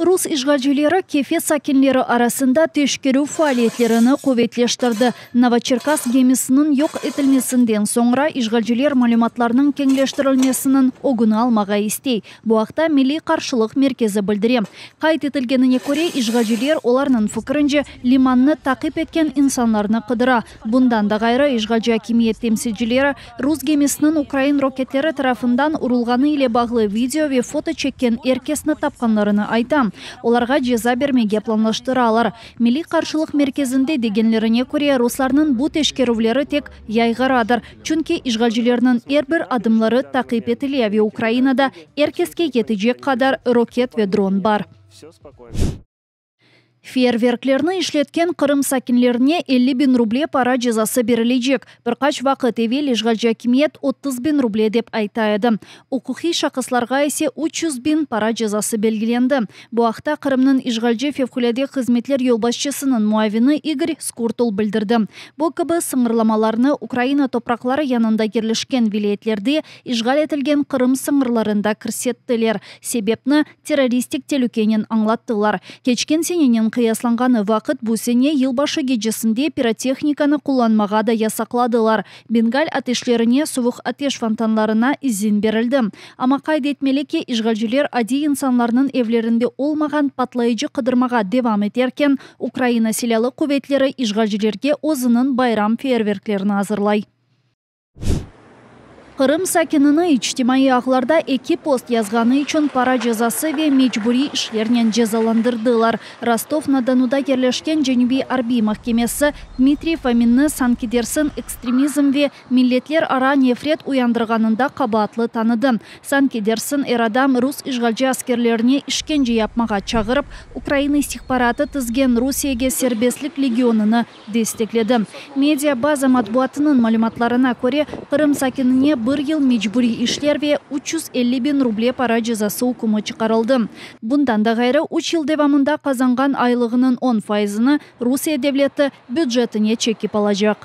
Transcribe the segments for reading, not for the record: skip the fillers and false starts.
Rus işğalcileri Kefe sakinleri arasında teşkerüv faaliyetlerini quvetleştirdi. Novoçerkassk gemisiniñ yoq etilmesinden soñra işğalciler malümatlarnıñ keñleştirilmesiniñ ögüni almağa istey. Bu aqta Milliy qarşılıq merkezi bildire. Qayd etilgenine köre, işğalciler, olarnıñ fikirince, limannı taqip etken insanlarnı qıdıra. Bundan da ğayrı, işğalci akimiyet temsilcileri rus gemisiniñ ukrain roketleri tarafından urulğanı ile bağlı video ve foto çekken er kesni tapqanlarını ayta. Olarğa ceza bermege planlaştıralar. Milliy qarşılıq merkezinde degenlerine köre, ruslarnıñ bu teşkerüvleri tek yayğaradır, çünki işğalcilerniñ er bir adımları taqip etile ve Ukrainada er keske yetecek qadar roket ve dron bar. Feyerverklerni işletken Qırım sakinlerine 50 bin ruble para cezası berilecek. Bir qaç vaqıt evel işğalci akimiyet 30 bin ruble dep ayta edi. Uquqiy şahıslarğa ise 300 bin para cezası belgilendi. Bu aqta Qırımnıñ işğalci fevqulâde hızmetler yolbaşçısınıñ muavini İgor Skurtul bildirdi. Bu kibi sıñırlamalarnı Ukraina topraqları yanında yerleşken vilâyetlerde işğal etilgen Qırım sıñırlarında kirsettiler. Sebepni terroristik telükenen añlattılar. Keçken senenen qıyaslanğanı vaqıt bu sene yılbaşı gecesinde pirotehnikanı qullanmağa da yasaqladılar. Bengal ateşlerine, suvuq ateş fontanlarına izin berildi. Amma qayd etmeli ki, işğalciler adiy insanlarnıñ evlerinde olmağan patlayıcı qıdırmağa devam eterken, Ukraina Silâlı quvetleri işğalcilerge özüniñ bayram feyerverklerini azırlay. Qırım sakinini içtimaiy ağlarda eki post yazğanı içün para cezası ve mecburiy işlernen cezalandırdılar. Rostov-na-Donuda yerleşken Cenübiy arbiy mahkemesi Dmitriy Fominni sanki dersin ekstremizm ve milletlerara nefret uyandırğanında qabaatlı tanıdı. Sanki dersin er adam rus işğalci askerlerine işkence yapmağa çağırıp, Ukraina istihbaratı tizgen Rusiyege serbestlik legionını destekledi. Media baza matbuatınıñ malümatlarına köre, Qırım sakinine bir yıl mecburiy işler ve 350 bin ruble para cezası ükmü çıqarıldı. Bundan da ğayrı, üç yıl devamında qazanğan aylığınıñ on faizini Rusiye devleti bücetine çekip alacaq.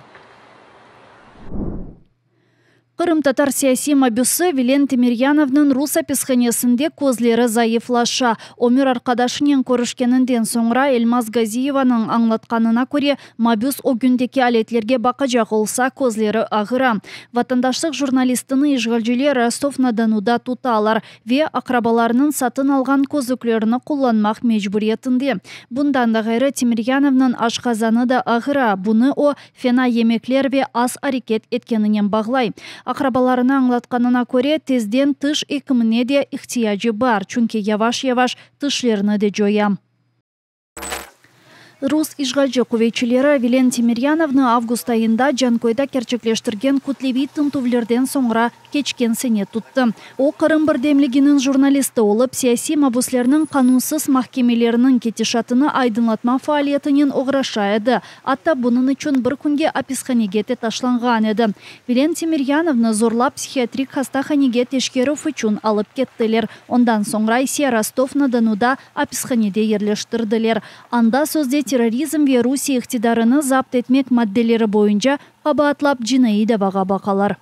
Qırımtatar siyasiy mabüsi Vilen Temeryanovnıñ rus apishanesinde közleri zayıflaşa. Ömür arqadaşınen körüşkeninden soñra Elmaz Gaziyevanıñ añlatqanına köre, mabüs ögündeki aletlerge baqacaq olsa, közleri ağıra. Vatandaşlıq jurnalistini işğalciler Rostov-na-Donuda tutalar ve aqrabalarınıñ satın alğan közlüklerini qullanmaq mecburiyetinde. Bundan da ğayrı, Temeryanovnıñ aşqazanı da ağıra, bunı o, Fena yemekler ve az areket etkeninen bağlay. Aqrabalarına añlatqanına köre, tezden tiş ekimine de ihtiyacı bar, çünki yavaş-yavaş tişlerini de coya. Rus işğalci quvetçileri Vilen Temeryanovnı avgust ayında Canköyde kerçekleştirgen kütleviy tintüvlerden soñra keçken sene tuttı. O, Qırım birdemliginiñ jurnalisti olıp, siyasiy mabüslerniñ qanunsız mahkemeleriniñ ketişatını aydınlatma faaliyetinen oğraşa edi, atta bunıñ içün bir künge apishanege te taşlanğan edi. Vilen Temeryanovnı zorlap psihiatrik hastahanege teşkerüv içün alıp kettiler, ondan soñra ise Rostov-na-Donuda apishanede yerleştirdiler. Anda sözde terrorizm ve Rusiye iqtidarını zapt etmek maddeleri boyunca qabaatlap cinaiy davağa baqalar.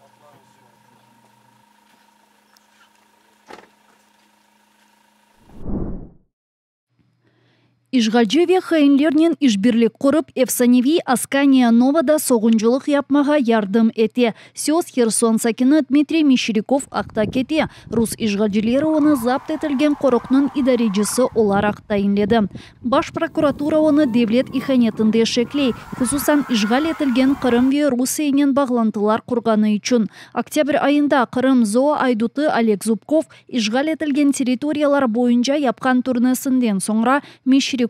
İşğalci ve hainlernen işbirlik qurıp, efsaneviy Askaniya-Novada soğuncılıq yapmağa yardım ete. Söz Herson sakini Dmitriy Meşçerâkov aqta kete. Rus işğalcileri onı zapt etilgen qoruqnıñ idarecisi olaraq tayinledi. Baş prokuratura onı devlet ihanetinde şekley, hususan işğal etilgen Qırım ve Rusiyenen bağlantılar qurğanı içün. Oktâbr ayında Qırım zoo-aydutı Oleg Zubkov işğal etilgen territoriyalar boyunca yapqan turnesinden soñra Meşçerâkovnen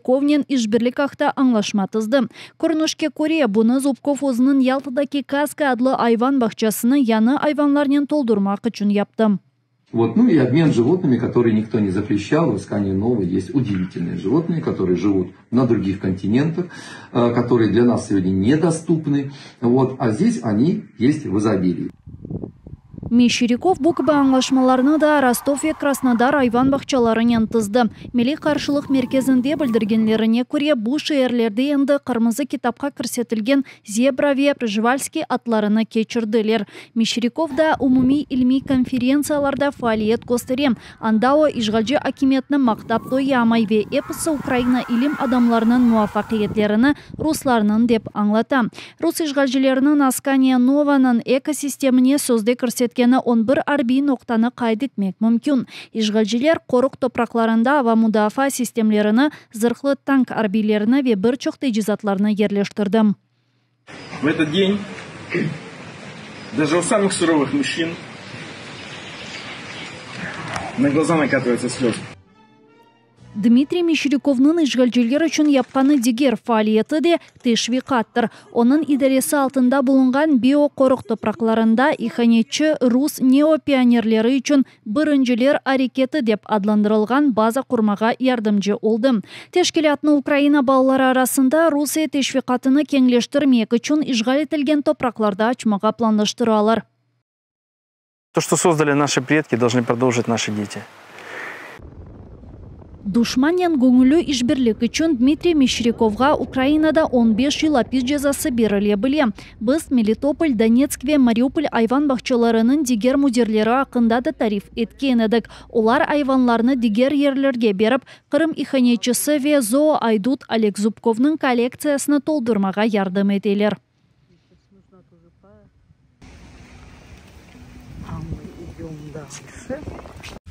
işbirlik aqta añlaşma tizdi. Körünişke köre, bunı Zubkov özüniñ Yaltadaki Kazka adlı ayvan bağçasını yañı ayvanlarnen toldurmaq içün yaptı. Вот, ну и обмен животными, который никто не запрещал. В Аскании-Новой есть удивительные животные, которые живут на других континентах, которые для нас сегодня недоступны. Вот, а здесь они есть в изобилии. Meşçerâkov bu kibi añlaşmalarnı da Rostov ve Krasnodar ayvan bağçalarınen tizdi. Milliy qarşılıq merkezinde bildirgenlerine köre, bu şeerlerde endi Qırmızı kitapqa kirsetilgen zebra ve Prjevalskiy atlarını keçirdiler. Meşçerâkov da umumiy ilmiy konferentsiyalarda faaliyet köstere, anda o, işğalci akimiyetni maqtap toyamay ve episi Ukraina ilim adamlarınıñ muvafaqiyetlerini ruslarnıñ dep añlata. Rus işğalcileriniñ Askaniya Novanıñ ekosistemine sözde kirsetkeni on bir arbiy noqtanı qayd etmek mümkün. İşğalciler qoruq topraqlarında ava mudafaa sistemlerini, zırhlı tank arbiylerini ve bir çoq tecizatlarnı yerleştirdi. В этот день даже у самых суровых мужчин на глаза накатываются слезы. Dmitriy Meşçerâkovnıñ işğalciler içün yapqanı diger faaliyeti de teşviqattır. Onıñ idaresi altında bulunğan bioqoruq topraqlarında ihanetçi rus neopionerleri içün Birinciler areketi dep adlandırılğan baza qurmağa yardımcı oldı. Teşkilâtnı Ukraina balaları arasında Rusiye teşviqatını keñleştirmek içün işğal etilgen topraqlarda açmağa planlaştıralar. То, что создали наши предки, должны продолжить наши дети. Duşmannen göñülli işbirlik içün Dmitriy Meşçerâkovğa Ukrainada 15 yıl apis cezası berile bile. Biz Melitopol, Donetsk ve Mariupol ayvan bağçalarınıñ diger müdirleri aqqında da tarif etken edik. Olar ayvanlarnı diger yerlerge berip, Qırım ihanetçisi ve zooaydut Oleg Zubkovnıñ kollektsiyasını toldurmağa yardım eteler. А мы идем дальше.